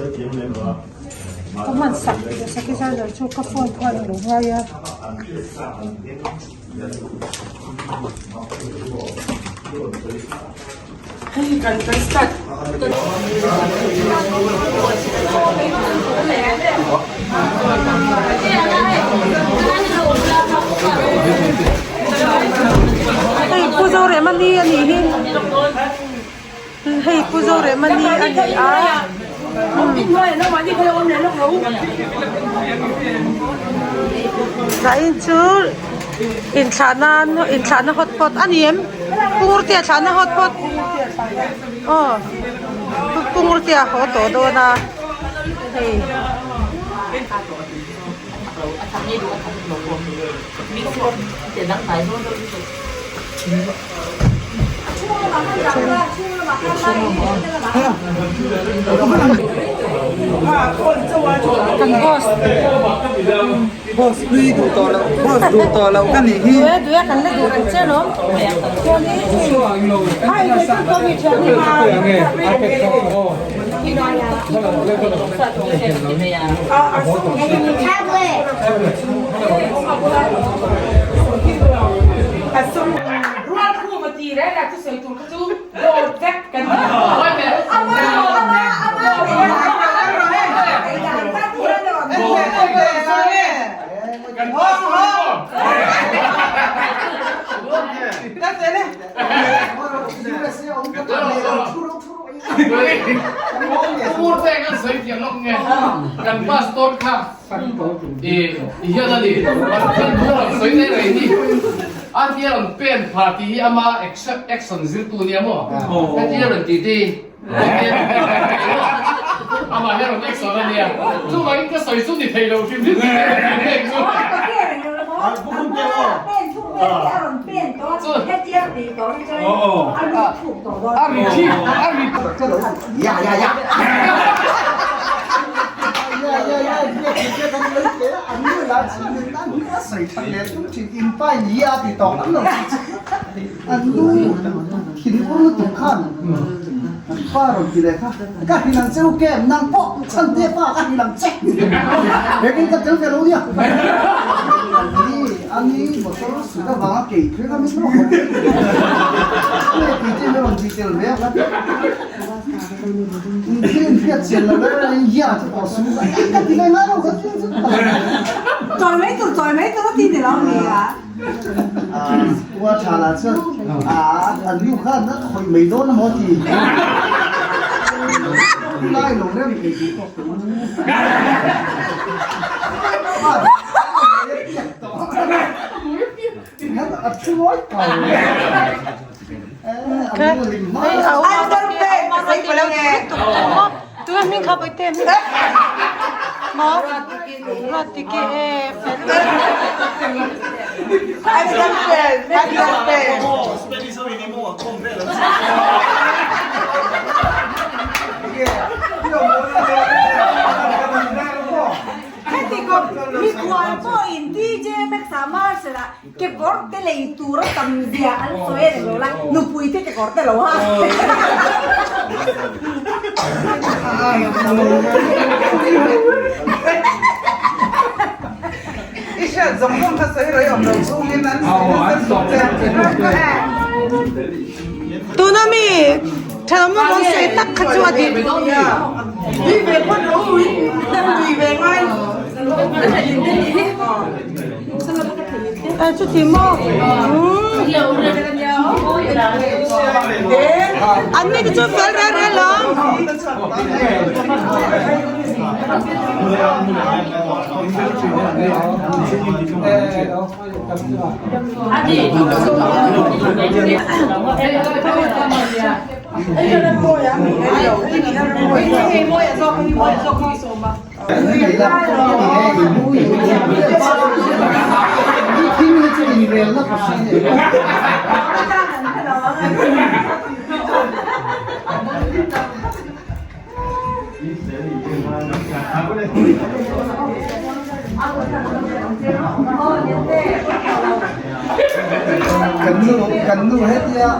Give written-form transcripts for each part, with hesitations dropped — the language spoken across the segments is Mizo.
Ka hman sak Saki charger chu ka phone khan a lo ngai a. Hei Pu Zoremani a nih hi hei Pu Zoremani a ni a zain chu inthlah nan inthlahna hotpot a ni em Pungurtea thlahna hotpot aw Pungurtea haw tawh dawn a hei. Kan boss Boss hlui duh tawh loh boss duh tawh loh ka nih hi. Duh e duh e kan la duh reng che lawm. Kan pastor kha i hian a ni Pathian thu rawn sawi daih rei hi a tia rawn pen pha tih hi ama action zirtu nia maw hetia rawn tih te hi amah hian rawn action a nia chuvangin ka sawi chu ni thei lo hrim hrim chu. Kekawr te lei tur a tam zia an sawi a ni lo la, nupui te kekawr te lo ha. I hriat zawng zawng kha sawi rawih awm lo chungin an sawi nasa lutuk che. Tuna mi thenawm rawn sawi tak kha chu a dik. Tui ve phawt lo ui, tui ve ngai. Ê chuti maw an ni te chu fel rel rel ang. Kan nu hetia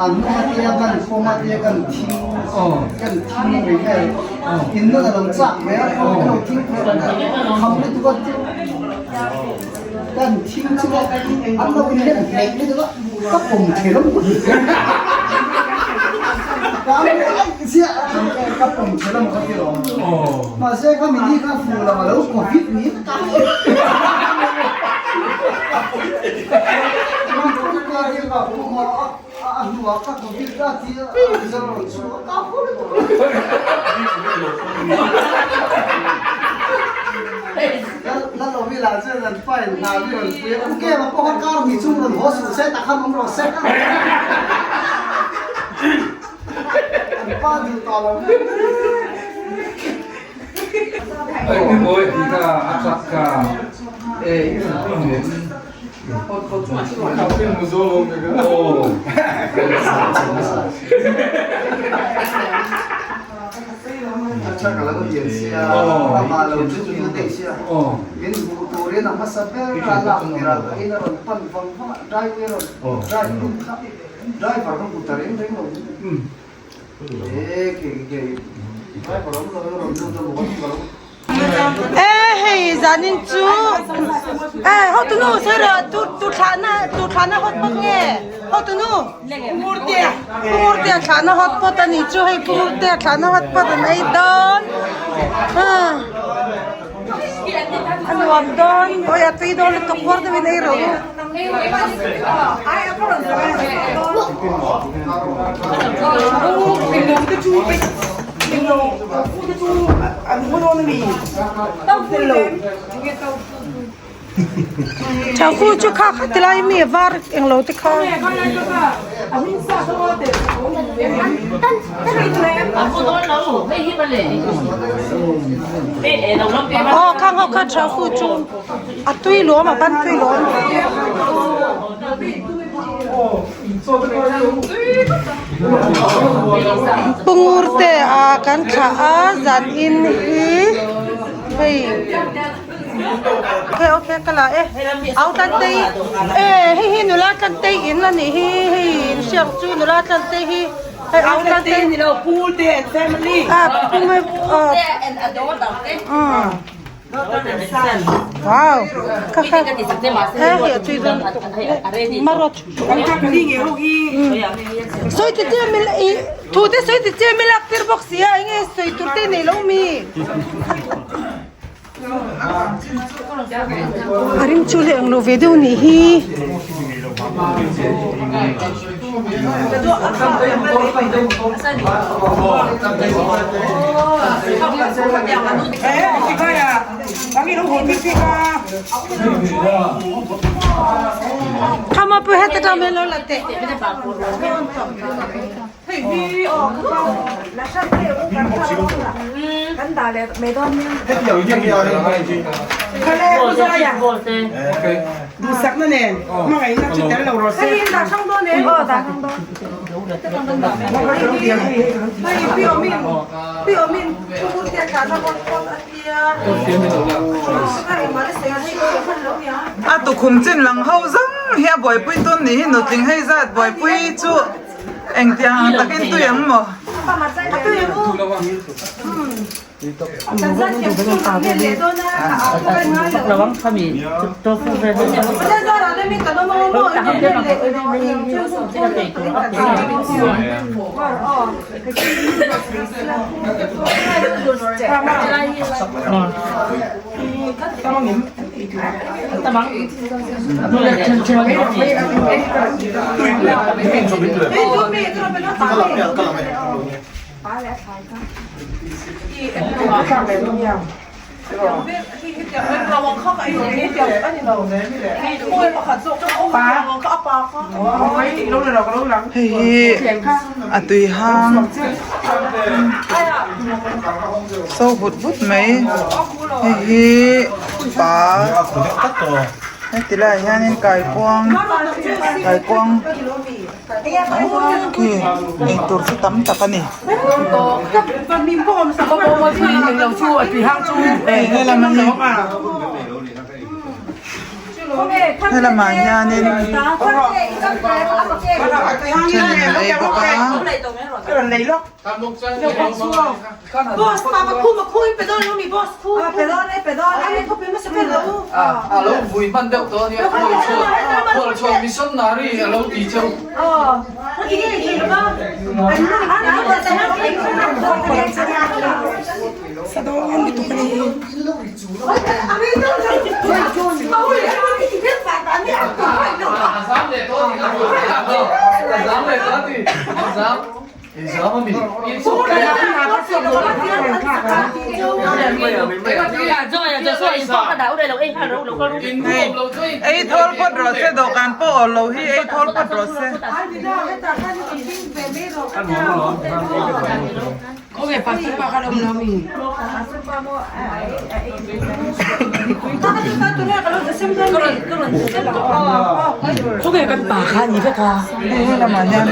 an nu hetia kan pawm atia kan thing. Kan thing rih vel in nun a lo chak ve a, ka lo thing phei reng a, kham lutuk a chu kan thing chu an lo inlen hleih lutuk a, ka pawm thei lo ka ti. Ka aih chiah ka pawm thei lo ka ti lo. Mahse kha mini kha fu lam a lo covid niin ka A hnuah ka covid ka ti a, a zar rawn chhuak a, ka haw lutuk a. Lalovi lah chuan an file hna mi rawn pui a, U Kema pawh kha kar hnih chung rawn haw suh se, tak khan awm rawh se. An pa duh tawh lo. E hei zanin chu e hotunu sawi tu tu thlahna tu thlahna hot pot nge hotunu Pumurtea Pumurtea thlahna hot pot a nih chu hei Pumurtea thlahna hot pot an ei dawn a nuam dawn awi a tui dawn lutuk puar deuhin ei rawh u. Tofu chu kha kha ti lai mi var englo te kha. Aw khang ho kha tofu chu a tui luam a ban tui luam. Pungur te a kan thlah a zan in hi hei okay okay ka la e au tan tei e hei hi nula tan tei in a nih hi hei inhriak chu nula tan tei hi hei au tan tei ni lo Pu te and family a pu mai Wow ka kha he hi a tui dawn marawt sawi ti chiah mil i thu te sawi ti chiah mil lak tir bawk si a enge sawi tur te nei lo mi a ring chu leh ang lo ve deuh nih hi. Khama pu heta tang men lo la teh. A tukhum chin lang ho zam hi a buaipui tawn nih hi nutling hei zat buaipui chu engtiang ang takin tui ang maw? Hei hi a tui hang so vut vut mai hei hi pa heti laiah hianin kaikuang kaikuang khi eitur chu tam tak a ni hei helam a ni. Helamah hianin thenin an ei bawk a. Ei thawl phawt rawh se dawhkan pawh awl lo hi ei thawl phawt rawh se. Hei helamah hian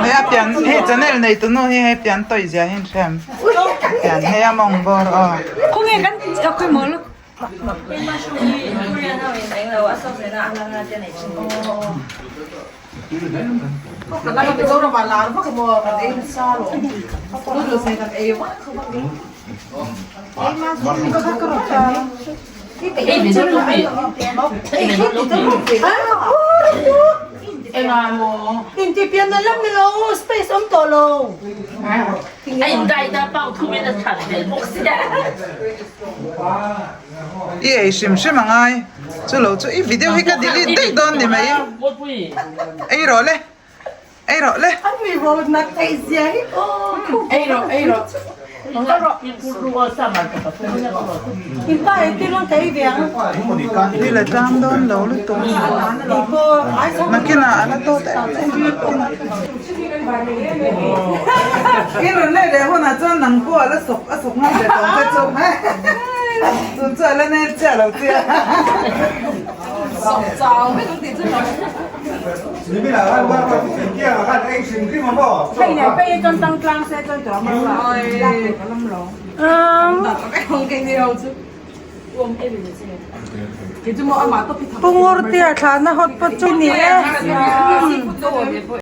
Hei a pian hei channel nei tu nu hi hei pian tawih zia hi an hriam pian hei a mawng bawr aw. I ei hrim hrim a ngai chu lo chu i video hi ka delete daih dawn ni mai ei rawh le ei rawh le. Ni la tlang dawn lo lutuk nakinah a la tawt em em nakinah. I rawn leh leh hunah chuan nang pawh a la sawk a sawk ngam ve tawh ang che chu chun chu a la nel chiah lo che a. Pungurtea thlahna hot pawt chu ni e.